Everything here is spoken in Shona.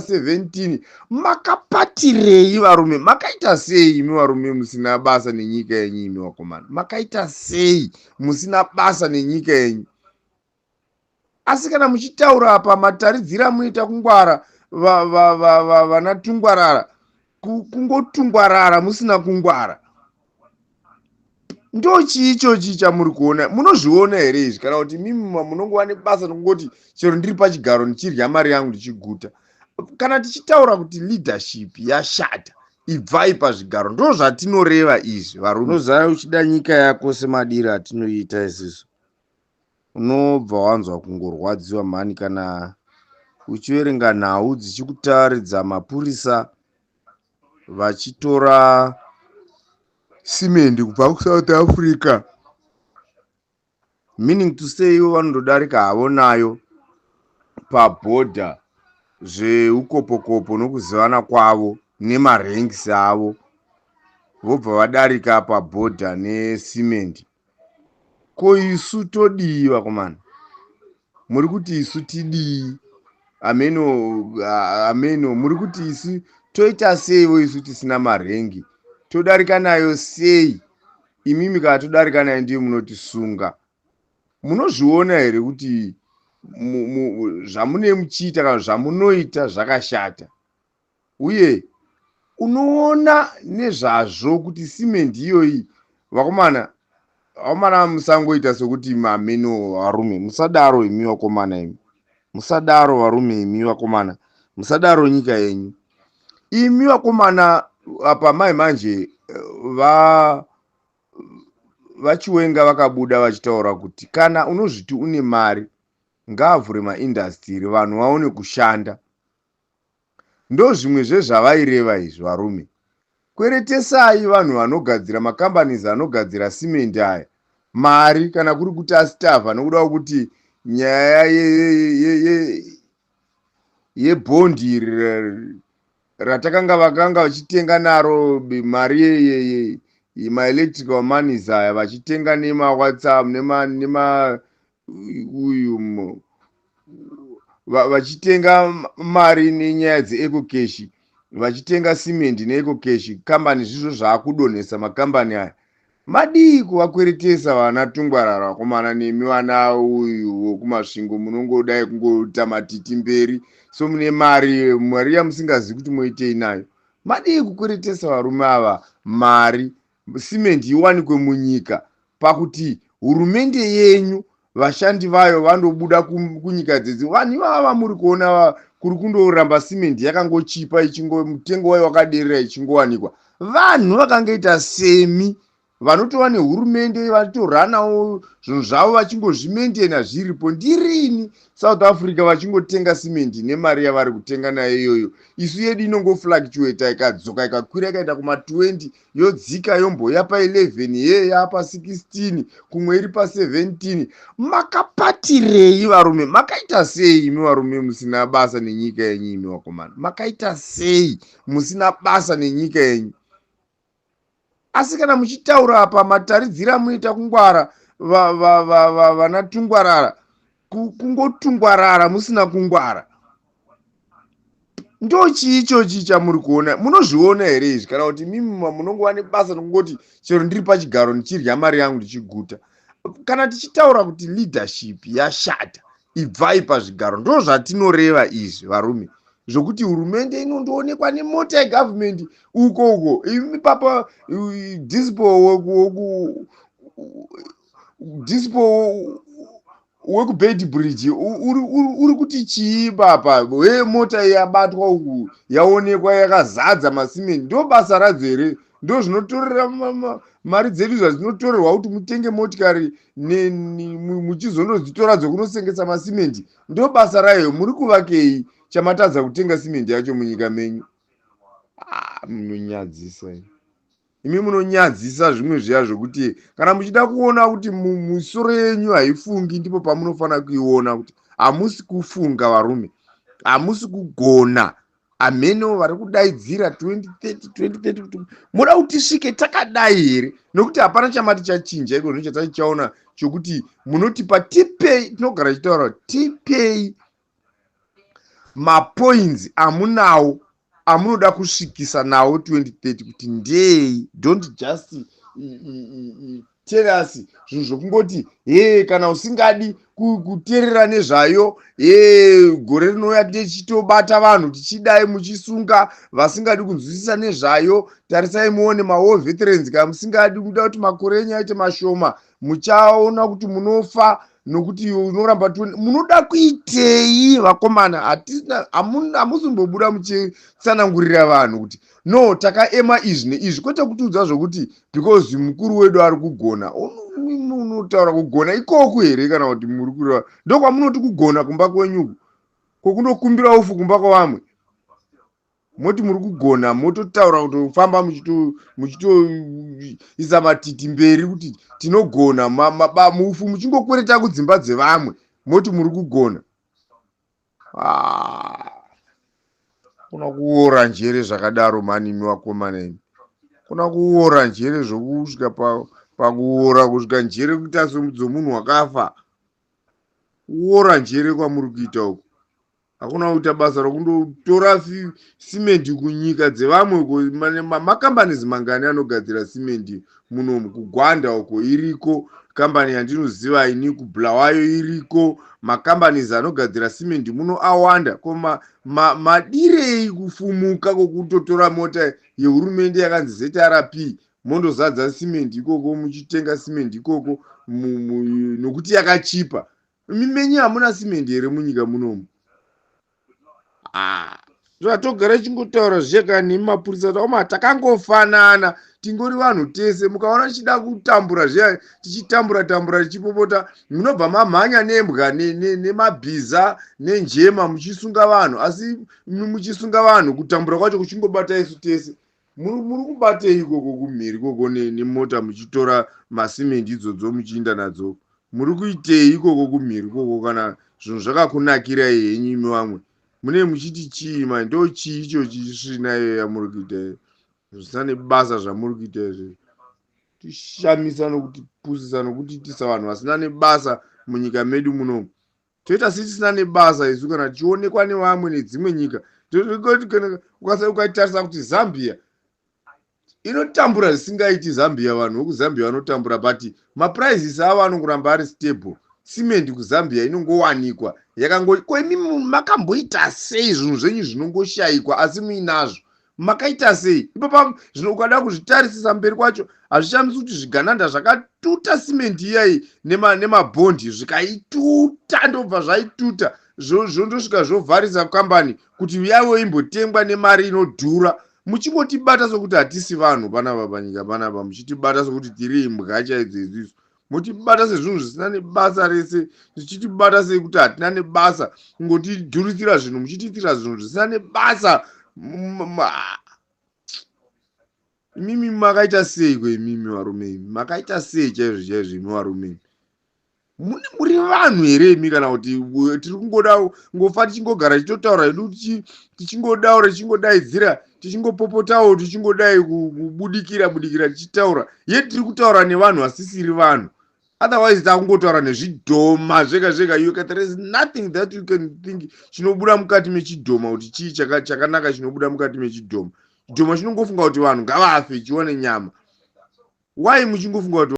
pa17. Makapatirei, varume? Makaita sei imi varume musina basa nenyika yenyu? Imi vakomana, makaita sei musina basa nenyika yenyu? Asi kana muchitaura apa, mataridzira munoita kungwara, vana tungwarara, kungotungwarara musina kungwara. Ndo chii ichochi chamuri kuona? Munozviona here izvi, kana kuti mimi munongova nebasa nokungoti chero ndiri pachigaro ndichirya mari yangu ndichiguta? Kana tichitaura kuti leadership yashata, ibvai pazvigaro, ndo zvatinoreva izvi, varume. Unozara uchida nyika yako semadiro atinoita isusu, unobva wanzwa kungorwadziwa mhani kana uchiverenga nhau dzichikutaridza mapurisa vachitora simendi kubva kuSouth Africa, meaning to say ivo vanondodarika havo nayo pabhodha zveukopokopo nokuzivana kwavo nemaranks avo, vobva vadarika pabhodha nesimendi. Ko isu todii, vakomana? Muri kuti isu tidii? Ameno, ameno muri kuti isu toita seivo? Isu tisina maranks todarika nayo sei? Imimi kana todarika nayo, ndiyo munotisunga. Munozviona here kuti zvamune muchiita kana zvamunoita zvakashata? Uye unoona nezvazvo kuti simendi iyoyi, vakomana, vakomana, musangoita sekuti mameno. Varume, musadaro imi vakomana, imi musadaro, varume, imi vakomana, musadaro nyika yenyu imi vakomana. Apa mai manje va vaChiwenga vakabuda vachitaura kuti kana unozviti une mari, ngaavhure maindustry, vanhu vaone kushanda. Ndo zvimwe zvezvavaireva izvi. Varume, kweretesai vanhu vanogadzira, macompanies anogadzira simendi aya mari, kana kuri kuti asitavha nokuda kwekuti nyaya yebhondi iri ratakanga vakanga vachitenga naro mari, maelectrical monies aya, vachitenga nemaWhatsApp, nema uyu, vachitenga mari nenyaya dzeEcoCash, vachitenga simendi neEcoCash kambani, zvizvo zvaakudonhesa makambani aya. Madii kuvakweretesa vana tungwarara, vakomana, nemi vana uyu wokuMasvingo munongodai kungoita matiti mberi so mune mari, mari yamusingazivi kuti moitei nayo. Madii kukweretesa varume ava mari, simendi iwanikwe munyika, pakuti hurumende yenyu, vashandi vayo vandobuda kunyika dzedzi? Vanhu ivava vamuri kuona kuri kundoramba simendi yakangochipa, ichingo mutengo wayo wakaderera, ichingowanikwa, vanhu vakangoita semi vanotova nehurumende, vatoranawo zvinhu zvavo, vachingozvimaintaina zviripo. Ndirini South Africa vachingotenga simendi nemari yavari kutenga nayo iyoyo, isu yedu inongofluctuata, ikadzoka ikakwira ikaenda kuma20, yodzika, yomboya pa11, ye yapa 16, kumwe iri pa17. Makapatirei, varume? Makaita sei imi varume musina basa nenyika yenyu? Imi vakomana, makaita sei musina basa nenyika yenyu? Asi kana muchitaura apa, mataridzira munoita kungwara, vana tungwarara, kungotungwarara musina kungwara. Ndo chii ichochi chamuri kuona? Munozviona here izvi, kana kuti mimi munongova nebasa nokungoti chero ndiri pachigaro ndichirya mari yangu ndichiguta? Kana tichitaura kuti leadership yashata, ibvai pazvigaro, ndo zvatinoreva izvi, varume. Zvokuti hurumende inondoonekwa nemota yegovernment uko uko, imi papa dispo, dispo wekuBeitbridge uri kuti chii papa? He, mota yabatwa uku, yaonekwa yakazadza masimendi. Ndo basa radzo here? Ndo zvinotorera mari dzedu, zvadzinotorerwa kuti mutenge motikari muchizondodzitora dzokunosengesa masimendi? Ndo basa rayo? Muri kuvakei chamatadza kutenga simendi yacho munyika menyu? Ah, munonyadzisa imi, munonyadzisa. Zvimwe zviya zvokuti kana muchida kuona kuti musoro yenyu haifungi, ndipo pamunofanira kuiona kuti hamusi kufunga. Varume, hamusi kugona. Ameno vari kudaidzira 2030 2030 kuti muda kuti tisvike takadai here? Nokuti hapana chamati chachinja iko zvino chatachichaona chokuti munotipa. Tipei, tinogara tichitaura, tipei. Mapoints amunawo amunoda kusvikisa nawo 2030 kuti ndei? Don't just tell us zvinhu zvokungoti, "He, kana usingadi kuteerera nezvayo, he, gore rinouya tichitobata vanhu tichidai." Muchisunga vasingadi kunzwisisa nezvayo. Tarisai muone mawar veterans. Kana musingadi kuda kuti makore enyu aite mashoma, muchaona kuti munofa nokuti unoramba. Munoda kuitei, vakomana? Hatisina, hamusimbobuda muchitsanangurira vanhu kuti, "No, takaema izvi neizvi," kwete kutiudza zvokuti because mukuru wedu ari kugona. Unotaura kugona ikoku here, kana kuti muri kureva ndokwamunoti kugona kumba kwenyuku, kwokundokumbira ufu kumba kwavamwe, moti muri kugona? Mototaura kutofamba muchitoisa matiti mberi kuti tinogona, mufu muchingokwereta kudzimba dzevamwe, moti muri kugona. Ah, kuna kuora njere zvakadaro manimi, vakomana imi. Kuna kuora njere zvokusvika pakuora, kusvika njere kuita sedzomunhu wakafa. Kuora njere kwamuri kuita uku, hakuna kuita basa rokundotora simendi kunyika dzevamwe uko. Macompanies mangani anogadzira simendi munomu? KuGwanda uko iriko kambani yandinoziva ini, kuBulawayo iriko. Macompanies anogadzira simendi muno awanda. Ko madirei kufumuka kwokutotora mota yehurumende yakanzi ZRP, mondozadza simendi ikoko, muchitenga simendi ikoko nokuti yakachipa? Mimenyi hamuna simendi here munyika munomu? Ah, zvatogara tichingotaura zvicheka nemapurisa taoma, takangofanana, tingori vanhu tese. Mukaona tichida kutambura zviya, tichitambura tambura, tichipopota, munobva mamhanya nembwa nemabhiza nenjema muchisunga vanhu. Asi muchisunga vanhu, kutambura kwacho kuchingobata isu tese. Muri kubatei ikoko kumhiri ikoko nemota, muchitora masimendi idzodzo muchiinda nadzo? Muri kuitei ikoko kumhiri ikoko kana zvinhu zvakakunakirai henyu imi vamwe? Mune muchiti chii ma ndo chii icho chisvina iyo yamuri kuita, zvisina nebasa zvamuri kuita izvi? Tishamisa nokutipusisa nokutiitisa vanhu vasina nebasa munyika medu munomu. Toita setisina nebasa isu kana tichionekwa nevamwe nedzimwe nyika. Ukaitarisa kuti Zambia inotambura zvisingaiti, Zambia, vanhu vekuZambia vanotambura, but maprices avo anongoramba ari stable. Simendi kuZambia inongowanikwa yakango. Ko imi makamboita sei zvinhu zvenyu zvinongoshayikwa asi muinazvo? Makaita sei ipapa? Zvino ukada kuzvitarisisa mberi kwacho, hazvishamisi kuti zvigananda zvakatuta simendi iyai nemabhondi, zvikaituta, ndobva zvaituta, zvondosvika zvovharisa kambani kuti yavo imbotengwa nemari inodhura. Muchingotibata sokuti hatisi vanhu panapa panyika panapa, muchitibata sokuti tiri imbwa chaidzo izvizvo. Mutibata sezvinhu zvisina nebasa rese, zvichitibata sekuti hatina nebasa, kungotidhurisira zvinhu, muchitiitira zvinhu zvisina nebasa. Imimi makaita seiko imimi varume imi? Makaita sei chaizvo chaizvo imi varume imi? Muri vanhu here imi, kana kuti tiri kungoda ngofa tichingogara tichitotaura hedu, tichingodaura, tichingodaidzira, tichingopopotawo, tichingodai kubudikira budikira tichitaura ye? Tiri kutaura nevanhu vasisiri vanhu. Otherwise takungotaura nezvidhoma zvega zvega. There is nothing that you can think chinobuda mukati mechidhoma, kuti chii chakanaka chinobuda mukati mechidhoma. Chidhoma chinongofunga kuti vanhu ngavafe chione nyama. Why muchingofunga kuti